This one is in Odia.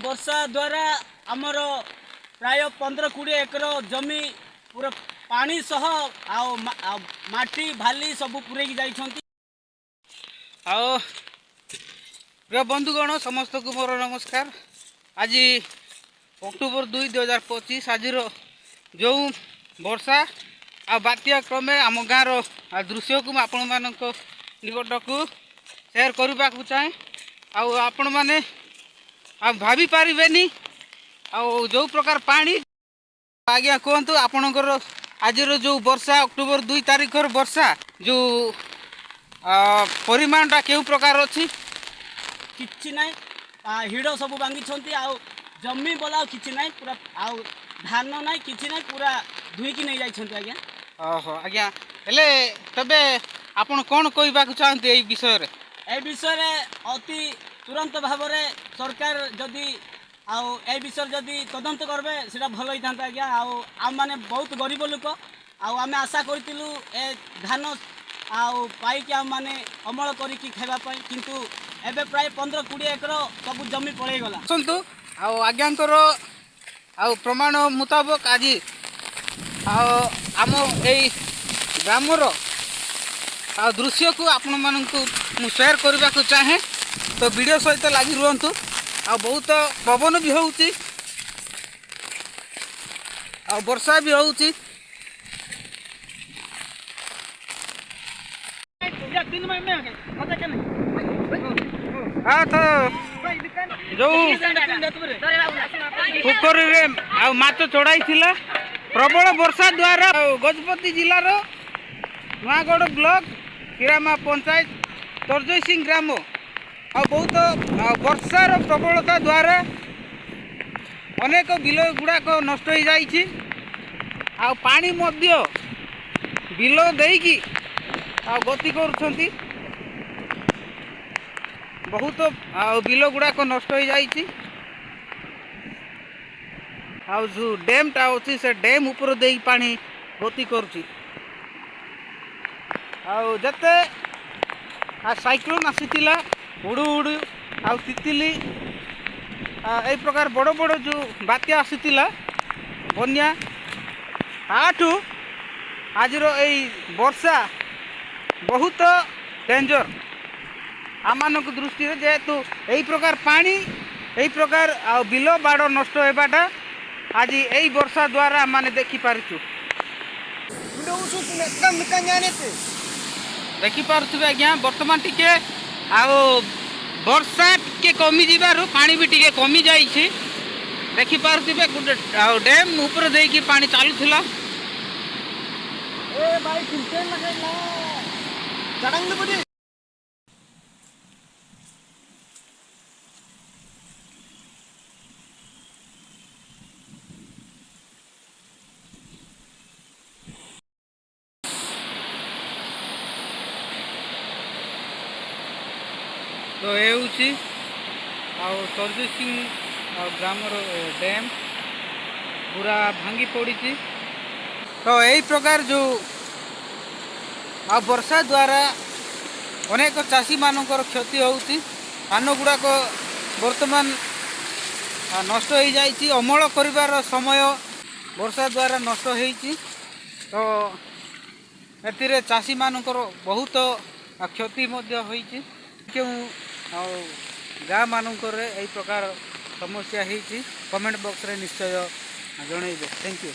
ବର୍ଷା ଦ୍ୱାରା ଆମର ପ୍ରାୟ 15-20 ଏକର ଜମି ପୁରା ପାଣି ସହ ଆଉ ମାଟି ବାଲି ସବୁ ପୁରେଇକି ଯାଇଛନ୍ତି। ଆଉ ପ୍ରିୟ ବନ୍ଧୁଗଣ, ସମସ୍ତଙ୍କୁ ମୋର ନମସ୍କାର। ଆଜି ଅକ୍ଟୋବର 2, 2025। ଆଜିର ଯେଉଁ ବର୍ଷା ଆଉ ବାତ୍ୟା କ୍ରମେ ଆମ ଗାଁର ଦୃଶ୍ୟକୁ ମୁଁ ଆପଣମାନଙ୍କ ନିକଟକୁ ସେୟାର କରିବାକୁ ଚାହେଁ। ଆଉ ଆପଣମାନେ ଆଉ ଭାବି ପାରିବେନି ଆଉ ଯେଉଁ ପ୍ରକାର ପାଣି। ଆଜ୍ଞା, କୁହନ୍ତୁ, ଆପଣଙ୍କର ଆଜିର ଯେଉଁ ବର୍ଷା, ଅକ୍ଟୋବର 2 ତାରିଖର ବର୍ଷା ଯେଉଁ ପରିମାଣଟା କେଉଁ ପ୍ରକାର ଅଛି? କିଛି ନାହିଁ, ହିଡ଼ ସବୁ ଭାଙ୍ଗିଛନ୍ତି ଆଉ ଜମି ବୋଲା ଆଉ କିଛି ନାହିଁ ପୁରା। ଆଉ ଧାନ ନାହିଁ, କିଛି ନାହିଁ, ପୁରା ଧୋଇକି ନେଇଯାଇଛନ୍ତି ଆଜ୍ଞା। ଓହୋ ଆଜ୍ଞା, ହେଲେ ତେବେ ଆପଣ କ'ଣ କହିବାକୁ ଚାହାନ୍ତି ଏଇ ବିଷୟରେ? ଏ ବିଷୟରେ ଅତି ତୁରନ୍ତ ଭାବରେ ସରକାର ଯଦି ଆଉ ଏ ବିଷୟରେ ଯଦି ତଦନ୍ତ କରିବେ, ସେଇଟା ଭଲ ହେଇଥାନ୍ତା ଆଜ୍ଞା। ଆଉ ଆମମାନେ ବହୁତ ଗରିବ ଲୋକ, ଆଉ ଆମେ ଆଶା କରିଥିଲୁ ଏ ଧାନ ଆଉ ପାଇକି ଆମମାନେ ଅମଳ କରିକି ଖାଇବା ପାଇଁ, କିନ୍ତୁ ଏବେ ପ୍ରାୟ 15-20 ଏକର ସବୁ ଜମି ପଳେଇଗଲା। ଆସନ୍ତୁ, ଆଉ ଆଜ୍ଞାଙ୍କର ଆଉ ପ୍ରମାଣ ମୁତାବକ ଆଜି ଆଉ ଆମ ଏଇ ଗ୍ରାମର ଆଉ ଦୃଶ୍ୟକୁ ଆପଣମାନଙ୍କୁ ମୁଁ ସେୟାର କରିବାକୁ ଚାହେଁ। ତ ଭିଡ଼ିଓ ସହିତ ଲାଗି ରୁହନ୍ତୁ। ଆଉ ବହୁତ ପବନ ବି ହେଉଛି ଆଉ ବର୍ଷା ବି ହେଉଛି। ହଁ, ତ ଯେଉଁ ପୋଖରୀରେ ଆଉ ମାଛ ଚଢ଼ାଇଥିଲା ପ୍ରବଳ ବର୍ଷା ଦ୍ୱାରା, ଆଉ ଗଜପତି ଜିଲ୍ଲାର ନୂଆଗଡ଼ ବ୍ଲକ କିରାମା ପଞ୍ଚାୟତ ତର୍ଜୟ ସିଂ ଗ୍ରାମ, ଆଉ ବହୁତ ଆଉ ବର୍ଷାର ପ୍ରବଳତା ଦ୍ୱାରା ଅନେକ ବିଲ ଗୁଡ଼ାକ ନଷ୍ଟ ହୋଇଯାଇଛି। ଆଉ ପାଣି ମଧ୍ୟ ବିଲ ଦେଇକି ଆଉ ଗତି କରୁଛନ୍ତି। ବହୁତ ଆଉ ବିଲ ଗୁଡ଼ାକ ନଷ୍ଟ ହୋଇଯାଇଛି। ଆଉ ଯେଉଁ ଡ୍ୟାମ୍ଟା ଅଛି, ସେ ଡ୍ୟାମ୍ ଉପରେ ଦେଇକି ପାଣି ଗତି କରୁଛି। ଆଉ ଯେତେ ସାଇକ୍ଲୋନ୍ ଆସିଥିଲା, ହୁଡ଼ୁ ହୁଡ଼ୁ ଆଉ ତିତିଲି, ଏଇ ପ୍ରକାର ବଡ଼ ବଡ଼ ଯେଉଁ ବାତ୍ୟା ଆସିଥିଲା, ବନ୍ୟା, ତାଠୁ ଆଜିର ଏଇ ବର୍ଷା ବହୁତ ଡେଞ୍ଜର ଆମମାନଙ୍କ ଦୃଷ୍ଟିରେ, ଯେହେତୁ ଏଇ ପ୍ରକାର ପାଣି, ଏଇ ପ୍ରକାର ଆଉ ବିଲ ବାଡ଼ ନଷ୍ଟ ହେବାଟା ଆଜି ଏଇ ବର୍ଷା ଦ୍ୱାରା ଆମମାନେ ଦେଖିପାରିଛୁ। ଦେଖିପାରୁଥିବେ ଆଜ୍ଞା, ବର୍ତ୍ତମାନ ଟିକେ ଆଉ ବର୍ଷା ଟିକେ କମିଯିବାରୁ ପାଣି ବି ଟିକେ କମି ଯାଇଛି। ଦେଖିପାରୁଥିବେ, ଗୋଟେ ଆଉ ଡ୍ୟାମ୍ ଉପରେ ଦେଇକି ପାଣି ଚାଲୁଥିଲା। ଏ ଭାଇ, ଚଡ଼ାଙ୍ଗ। ତ ଏ ହେଉଛି ଆଉ ତର୍ଜୟ ସିଂ ଆଉ ଗ୍ରାମର ଡ୍ୟାମ୍ ପୁରା ଭାଙ୍ଗି ପଡ଼ିଛି। ତ ଏଇ ପ୍ରକାର ଯେଉଁ ଆଉ ବର୍ଷା ଦ୍ୱାରା ଅନେକ ଚାଷୀମାନଙ୍କର କ୍ଷତି ହେଉଛି। ଧାନ ଗୁଡ଼ାକ ବର୍ତ୍ତମାନ ନଷ୍ଟ ହୋଇଯାଇଛି। ଅମଳ କରିବାର ସମୟ ବର୍ଷା ଦ୍ୱାରା ନଷ୍ଟ ହେଇଛି। ତ ଏଥିରେ ଚାଷୀମାନଙ୍କର ବହୁତ କ୍ଷତି ମଧ୍ୟ ହୋଇଛି। କେଉଁ ଆଉ ଗାଁ ମାନଙ୍କରେ ଏଇ ପ୍ରକାର ସମସ୍ୟା ହେଇଛି, କମେଣ୍ଟ ବକ୍ସରେ ନିଶ୍ଚୟ ଜଣାଇବେ। Thank you.